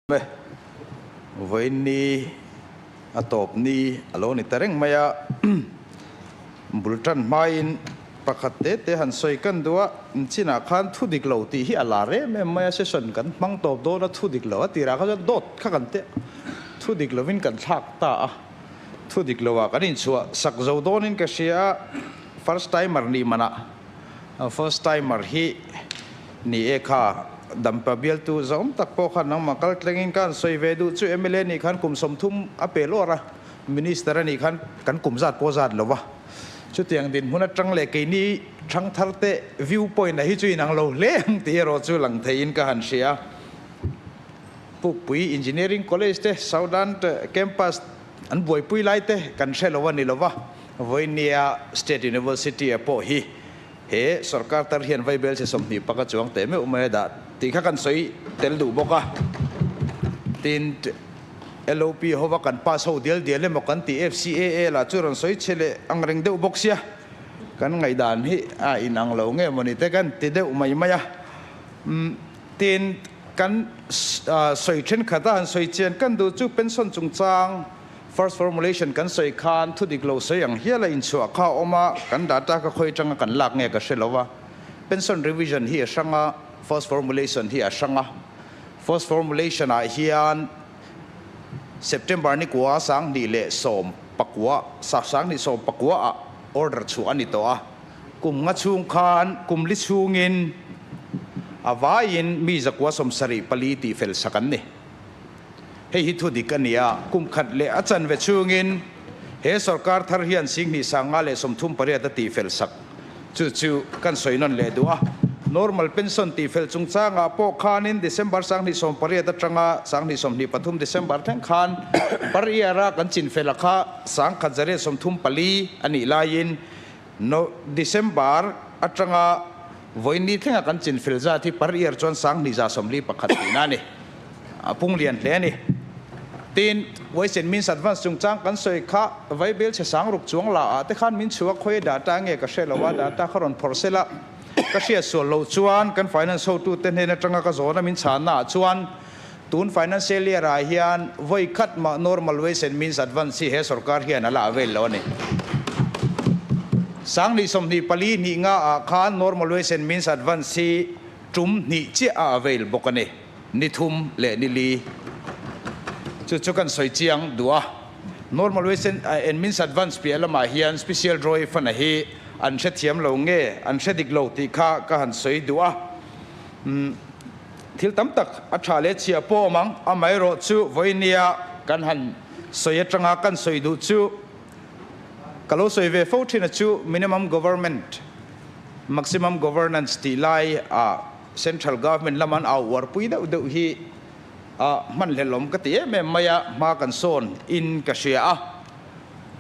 E, vawiin ni a tawp ni a lo ni ta reng mai a, bul tan hmain pakhat te te han sawi kan duh a, chinah khan thu dik lo tih hi a lar em em mai a, session kan hmang tawp dawn a, thu dik lo a tirah kha chuan dawt kha kan teh thu dik lovin kan thlak ta a, thu dik loah kan inchhuah sak zo dawnin ka hria a, first timer nih manah. First timer hi ni e kha Dampa bialtu zawm tak pawh khan nangmah kal tlengin ka han sawi ve duh chu mla nih khan kum 30 a pe lawr a, Minister a nih khan kan kum zat pawh zat lo va. Chutiang dinhmun atang leh keini thangthar te view point a hi chu inang lo hle ang tih erawh chu lang theiin ka han hria. Pukpui Engineering College te Southern Campus an buaipui lai te kan hre lo a ni lo va. Vawinia State University a pawh hi he sorkar tar hian vaibel che 20 paka chuang teh meuh mai a dah tih kha kan sawi tel duh bawk a. Tin, LOP hova kan pass ho dial dial emaw kan tih FCAA lah chu rawn sawi che leh ang reng deuh bawk sia, kan ngaihdan hi a inang lo nge mawni te kan ti deuh mai mai a. Tin, kan sawi thenkhat a han sawi chian kan duh chu pension chungchang, First formulation kan sawi khan thu dik lo sawi ang hial a inchhuah kha a awm a, kan data kha khawi atanga kan lak nge ka hre lo a. Pension revision hi a hrang a, first formulation hi a hrang a. First formulation ah hian September ni kua 2019, 2019 ah order chhuah a ni tawh a. Kum nga chhung khan kum li chhungin a vaiin mi 974 tih fel sak an ni. Hei hi thu dik a ni a, kum khat leh a chanve chhungin he sorkar thar hian 2538 a tihfel sak. Chu chu kan sawi nawn leh duh a. Normal pension tihfel chungchangah pawh khanin December 2018 atanga 2023 December thleng khan per year a kan chinfel a kha 1134 a nih laiin December atanga vawiin thlenga kan chinfel zat hi per year chuan 2141 tihna a ni. A pung lian hle a ni. Tin, Ways and Means Advance chungchang kan sawi kha vaibel chhe sang ruk chuang la ah te khan min chhuak khawi data nge ka hre lo a, data kha rawn phawrh sela ka hriat sual loh chuan kan finance hotu te hnen atanga ka zawn a min chhanna ah chuan tun financial year ah hian vawi khat mah normal Ways and Means Advance hi he sorkar hian a la avail lo a ni. 2024 hnih nga ah khan normal Ways and Means Advance hi tum hnih chiah a avail bawk a ni. Ni thum leh ni li chu chu kan sawi chiang duh a. Normal ways and means advance piah lamah hian special drawing fund a hi an hrethiam lo nge an hre dik lo tih kha ka han sawi duh a. Thil tam tak a tha leh chhia pawh awm ang, amaherawh chu vawinia kan han sawi atanga kan sawi duh chu ka lo sawi ve fo thin a chu minimum government maximum governance tih lai ah Central Government lama an au uarpui deuh deuh hi a hmanhlelawm ka ti em em mai a, hma kan sawn in ka hria a.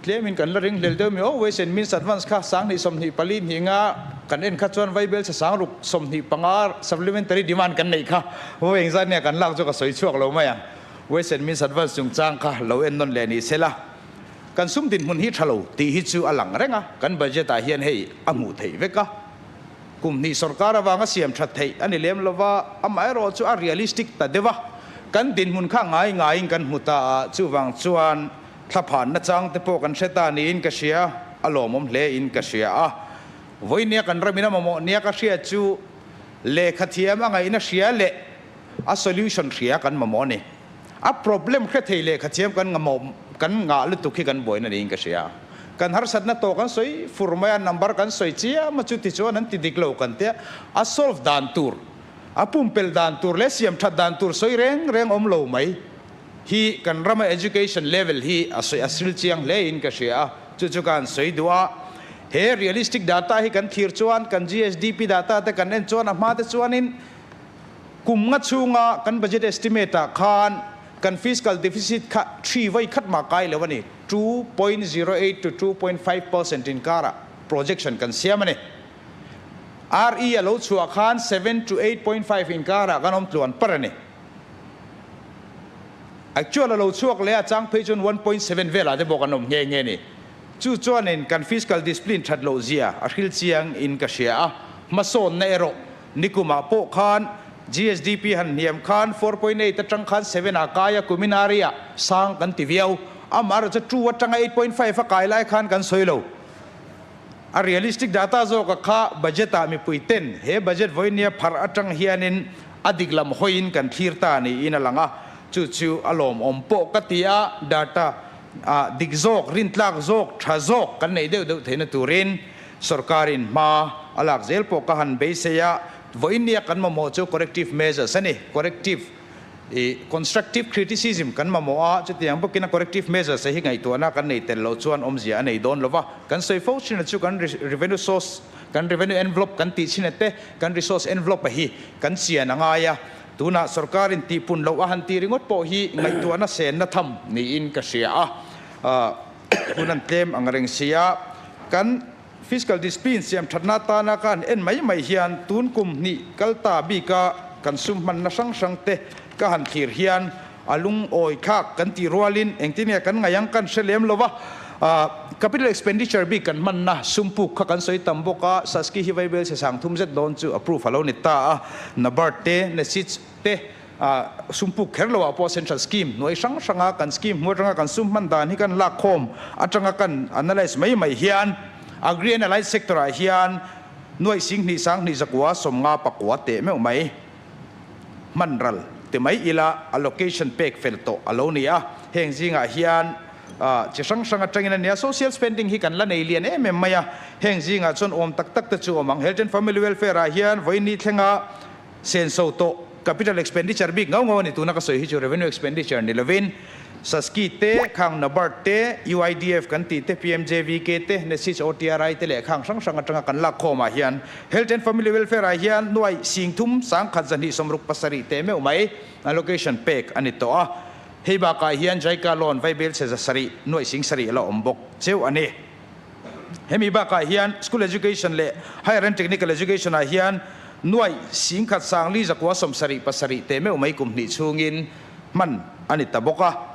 Tlemin kan la ringhlel deuh mi aw, Ways and Means Advance kha 2024 hnih nga kan en kha chuan vaibel chhe 625 supplementary demand kan neih kha vawi engzat nge kan lak chu ka sawi chhuak lo mai ang. Ways and Means Advance chungchang kha lo en nawn leh ni sela. Kan sum dinhmun hi tha lo tih hi chu a lang reng a, kan budget ah hian hei a hmuh theih vek a. Kum hnih sorkar avanga siam that theih a ni lem lo va, amaherawh chu a realistic ta deuh a, kan dinhmun kha ngai ngaiin kan hmu ta a, chuvang chuan thlaphanna chang te pawh kan hre ta niin ka hria, a lawmawm hle in ka hria a. Vawinia kan ramin a mamawh nia ka hriat chu lehkha thiam a ngaihna hria leh a solution hria kan mamawh a ni. A problem hre thei lehkha thiam kan ngamawh kan ngah lutuk hi kan buaina niin ka hria. Kan harsatna tawh kan sawi fur mai a, number kan sawi chiam a, chuti chuan an ti dik lo kan tia, a solve dan tur, a pumpelh dan tur leh siam that dan tur sawi reng reng awm lo mai hi kan rama education level hi a sawi a sil chiang hle in ka hria a, chu chu ka han sawi duh a. He realistic data hi kan thlir chuan kan GSDP data te kan en chuan a hma te chuanin Kum nga chhunga kan budget estimate ah khan kan fiscal deficit kha thi vawi khat mah kai lo a ni, 2.08 to 2.5% inkarah projection kan siam a ni. RE a lo chhuah khan 7 to 8.5 inkarah kan awm tluan par a ni. Actual a lo chhuak leh a chang phei chuan 1.7 velah te pawh kan awm nghe nghe a ni. Chu chuanin kan fiscal discipline that loh zia a hril chiang in ka hria a, hmasawnna erawh Nikumah pawh khan GSDP han hniam khan 4.8 atang khan 7 a kai a, kumin aria sang kan ti viau. Amaherawhchu 2 atanga 8.5 a kai lai khan kan sawi lo. A realistic data zawk a kha budget ah mipui ten he budget vawinia pharh atang hianin a dik lam hawiin kan thlir ta niin a lang a, chu chu a lawmawm pawh ka ti a, data ah dik zawk, rintlak zawk, tha zawk kan neih deuh deuh theihna turin sorkarin hma a lak zel pawh ka han beisei a, vawinia kan mamawh chu corrective measures a ni, corrective. I constructive criticism kan mamawh a, chutiang bawkin a corrective measures hi ngaihtuahna kan nei tel loh chuan awmzia a nei dawn lo va. Kan sawi fo thin a chu kan revenue source, kan revenue envelope kan tih chhin a te, kan resource envelope a hi kan chian a ngai a. Tunah sorkarin tihpun loh a han tih ringawt pawh hi ngaihtuahna senna tham niin ka hria a. Hun an tlem ang reng si a, kan Fiscal discipline siam thatna atana ka han en mai mai hian tun kum hnih kal ta bika kan sum hmanna hrang hrang te ka han thlir hian a lungawi thlak kan tih rualin engtin nge kan ngaih ang kan hre lem lo va. Capital expenditure bik kan hmanna sum puk kha kan sawi tam bawk a, Saski hi Vaibel chhe sang thum zet dawn chu approve a lo ni ta a, NABARD te, NESIDS te, Sum puk kher loah pawh Central Scheme hnuai hrang hranga kan scheme hmu atanga kan sum hman dan hi kan lak khawm atanga kan analyse mai mai hian Agri and Allied Sector ah hian nuaih sing hnih sang hnih zakua sawmnga pakua teh meuh mai hman ral ti mai ila allocation pek fel tawh a lo ni a. Heng zingah hian chi hrang hrang atangin a nia social spending hi kan la nei lian em em mai a. Heng zingah chuan awm tak tak te chu awm ang. Health and Family Welfare ah hian vawiin thlenga Senso tawh capital expenditure bik ngau ngau a ni tuna ka sawi hi chu revenue expenditure ni lovin Saski te, Khang NABARD te, UIDF kan tih te, PMJVK te, NESIS OTRI te leh khang hrang hrang atanga kan lak khawmah hian Health and Family Welfare ah hian nuai singthum sangkhat zahnih sawmruk pasarih teh meuh mai allocation pek a ni tawh a. Hei bakah hian JICA loan vaibel chhe zasarih nuai sing sarih a la awm bawk cheu a ni. Hemi bakah hian School Education leh Higher and Technical Education ah hian nuaih singkhat sangli zakua sawmsarih pasarih teh meuh mai kum hnih chhungin hman a ni ta bawk a.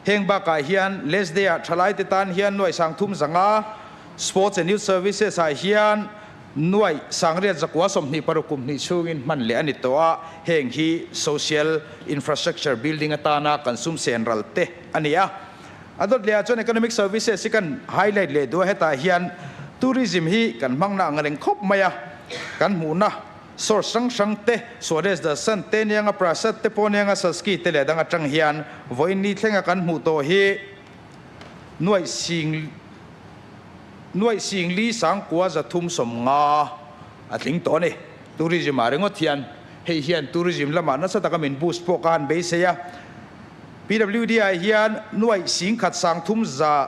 Heng bakah hian Les Day ah thalaite tan hian nuaih sangthum zanga Sports and Youth Services ah hian nuaih sangriat zakua 26 kum hnih chhungin hman leh a ni tawh a. Heng hi Social Infrastructure Building atana kan sum sen ral te a ni a. A dawt leh ah chuan economic services hi kan highlight leh duh a, hetah hian tourism hi kan hmangna ang reng khawp mai a, kan hmuhna source hrang hrang te, Swadesh Darshan te, Nianga Prasad te, Pawnianga Saski te leh dang atang hian vawiin ni thlenga kan hmuh tawh hi nuaih sing nuaih sing li sangkua 350 a tling tawh a ni. Tourism ah ringawt hian hei hian tourism lamah nasa taka min boost pawh ka han beisei a. PWD ah hian nuaih singkhat sangthum za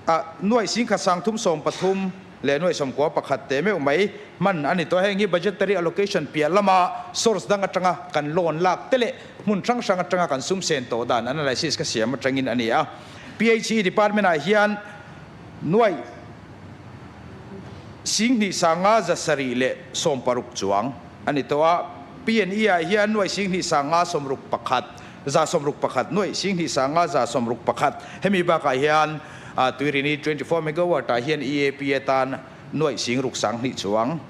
ah nuaih singkhat sangthum 13 leh nuaih 91 teh meuh mai hman a ni tawh. Heng hi budgetary allocation piah lama source dang atanga kan loan lak te leh hmun hrang hrang atanga kan sum sen tawh dan analysis ka siam atangin a ni a. PHE department ah hian nuaih singhnih sanga 716 chuang a ni tawh a. PNE ah hian nuaih singhnih sanga 61 61 nuaih singhnih sanga 161. Hemi bakah hian Tuirini 24 megawatt ah hian EAP atan nuaih singruk sanghnih chuang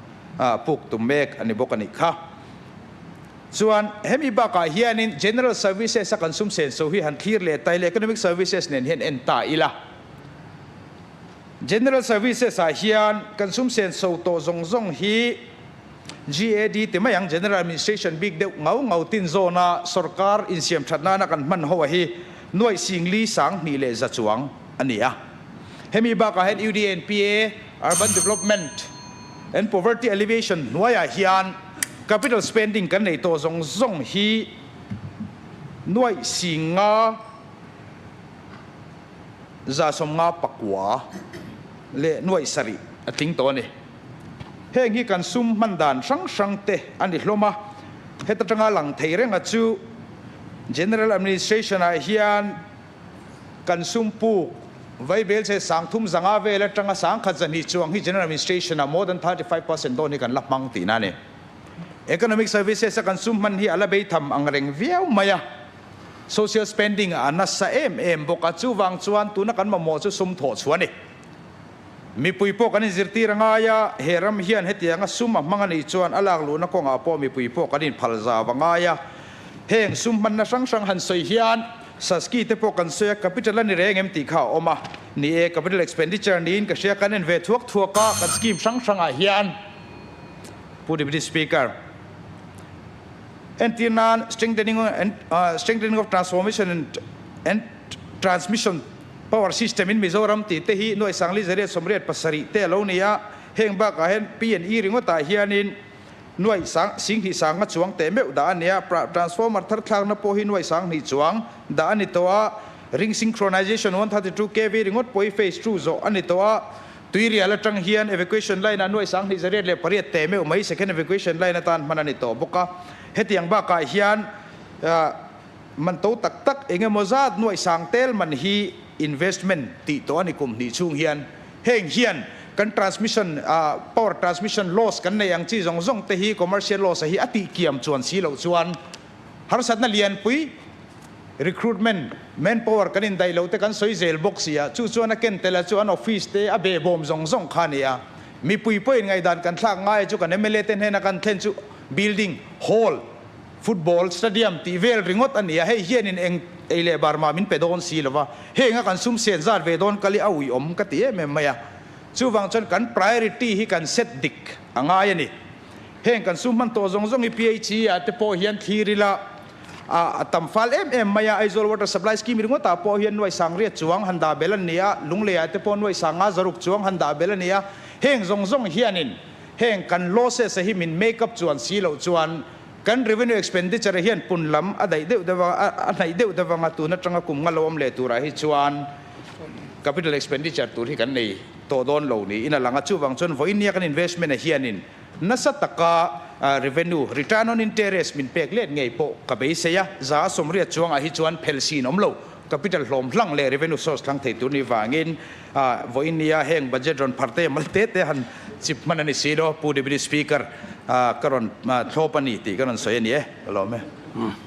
puk tum mek a ni bawk a nih kha. Chuan hemi bakah hianin General Services a kan sum senso hi han thlir leh ta ila Economic Services nen hian en ta ila. General Services ah hian kan sum senso tawh zawng zawng hi GAD ti mai ang, General Administration bik deuh ngau ngau tin zawna sorkar insiam that nana kan hman ho a hi nuaih sing li sang hnih leh za chuang a ni a. Hemi bakah hian UDNPA, Urban Development and Poverty Alleviation hnuaiah hian capital spending kan nei tawh zawng zawng hi nuaih sing nga 59 leh nuaih sarih a tling tawh a ni. Heng hi kan sum hman dan hrang hrang te a ni hlawm a, heta tanga lang thei renga chu General Administration ah hian kan sum puk vaibel che 30 005 vel atanga 120 chuang hi General Administration ah more than 35% dawn hi kan la hmang tihna a ni. Economic Services a kan sum hman hi a la bei tham ang reng viau mai a, social spending a nasa em em bawk a, chuvang chuan tuna kan mamawh chu sum thawh chhuah a ni. Mipui pawh kan inzirtir a ngai a, he ram hian hetianga sum a hmang a nih chuan a lak luhna kawngah pawh mipui pawh kan inphal zau a ngai a. Heng sum hmanna hrang hrang han sawi hian Saski te pawh kan sawi a, capital a ni reng em tih kha a awm a. Ni e, capital expenditure niin ka hria, kan en ve thuak thuak a, kan scheme hrang hrangah hian Pu Deputy Speaker, entir nan strengthening strengthening of transformation and and transmission power system in Mizoram tih te hi nuai sangli zariat sawmriat pasarih te a lo ni a, heng bakah hian P and E ringawtah hianin nuai sang singhnih sanga chuang teh meuh dah a ni a, transformer thar thlakna pawh hi nuai sanghnih chuang dah a ni tawh a, ring synchronization 132 kv ringawt pawh hi phase 2 zawh a ni tawh a, Tuirial atang hian evacuation line ah nuai 2808 teh meuh mai second evacuation line atan hman a ni tawh bawk a, hetiang bakah hian man to tak tak eng emaw zat nuai sang tel man hi investment tih tawh a ni kum hnih chhung hian. Heng hian kan transmission power transmission loss kan nei ang chi zawng zawng te hi commercial loss a hi a tih kiam chuan si loh chuan harsatna lianpui recruitment manpower kan indaih loh te kan sawi zel bawk si a, chu chuan a ken tel a chu an office te a behbawm zawng zawng kha a ni a. Mipui pawhin ngaihdan kan thlak ngai a chu kan mla te hnena kan thlen chu building hall Football stadium tih vel ringawt a ni a, hei hianin eng ei leh bar mah min pe dawn si lo va, heng a kan sum sen zat ve dawn kal hi a uiawm ka ti em em mai a. Chuvang chuan kan priority hi kan set dik a ngai a ni. Heng kan sum hman tawh zawng zawng hi PHE ah te pawh hian thlir ila a tam fal em em mai a, Aizawl Water Supply Scheme ringawtah pawh hian nuai sangriat chuang han dah bel a ni a, Lunglei ah te pawh nuai sanga zaruk chuang han dah bel a ni a, heng zawng zawng hianin heng kan losses a hi min make up chuan si loh chuan Kan revenue expenditure hian pun lam a daih deuh deuh a, a hnaih deuh deuh anga tun atanga kum nga lo awm leh turah hi chuan capital expenditure tur hi kan nei tawh dawn lo niin a lang a. Chuvang chuan vawinia kan investment ah hianin nasa taka revenue return on interest min pek let ngei pawh ka beisei a. Za a sawmriat chuangah hi chuan phel sin awm lo capital hlawm hlang leh revenue source hlang thei tur ni vangin vawinia heng budget rawn phar te mal te te han chip hman a ni si lo. Pu Deputy Speaker, ka rawn thlawp a ni tih ka rawn sawi a ni e. Ka lawm e.